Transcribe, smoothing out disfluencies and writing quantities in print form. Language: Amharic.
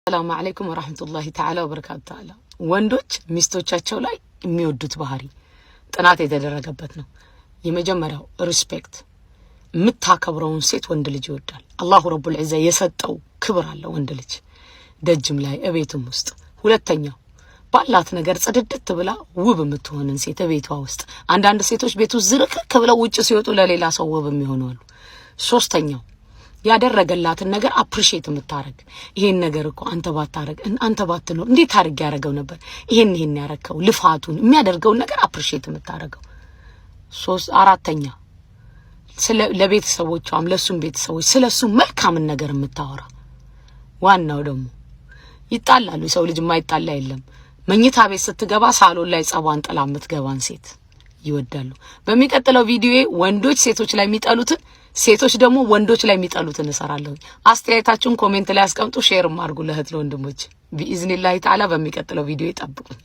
ሰላሙ አለይኩም ወራህመቱላሂ ተዓላ ወበረካቱ። ተዓላ ወንዶች ሚስቶቻቸው ላይ የሚወዱት ባህሪ ጥናት የተደረገበት ነው። የመጀመሪያው respect፣ የምታከብረውን ሴት ወንድ ልጅ ይወዳል። አላሁ ረቡል ዒዛ የሰጠው ክብር አለ ወንድ ልጅ ደጅም ላይ እቤትም ውስጥ። ሁለተኛው ባላት ነገር ጽድድት ብላ ውብ የምትሆንን ሴት እቤቷ ውስጥ። አንዳንድ ሴቶች ቤቱ ዝርክርክ ብለው ውጭ ሲወጡ ለሌላ ሰው ውብ የሚሆኑ አሉ። ሶስተኛው ያደረገላትን ነገር appreciate የምታረግ፣ ይሄን ነገር እኮ አንተ ባታረግ፣ አንተ ባትኖር እንዴት አድርጌ ያደረገው ነበር፣ ይሄን ያረከው ልፋቱን የሚያደርገውን ነገር appreciate የምታረገው። ሶስት አራተኛ ስለ ለቤተሰቦቿም ለሱም ቤተሰቦች ስለ እሱ መልካምን ነገር የምታወራ። ዋናው ደግሞ ይጣላሉ። የሰው ልጅ የማይጣላ የለም። መኝታ ቤት ስትገባ ሳሎን ላይ ጸቧን ጥላ የምትገባን ሴት ይወዳሉ። በሚቀጥለው ቪዲዮ ወንዶች ሴቶች ላይ የሚጠሉትን፣ ሴቶች ደግሞ ወንዶች ላይ የሚጠሉትን እሰራለሁ። አስተያየታችሁን comment ላይ አስቀምጡ፣ share ም አድርጉ ለእህት ለወንድሞች። ቢኢዝኒላሂ ተዓላ በሚቀጥለው ቪዲዮ ይጠብቁኝ።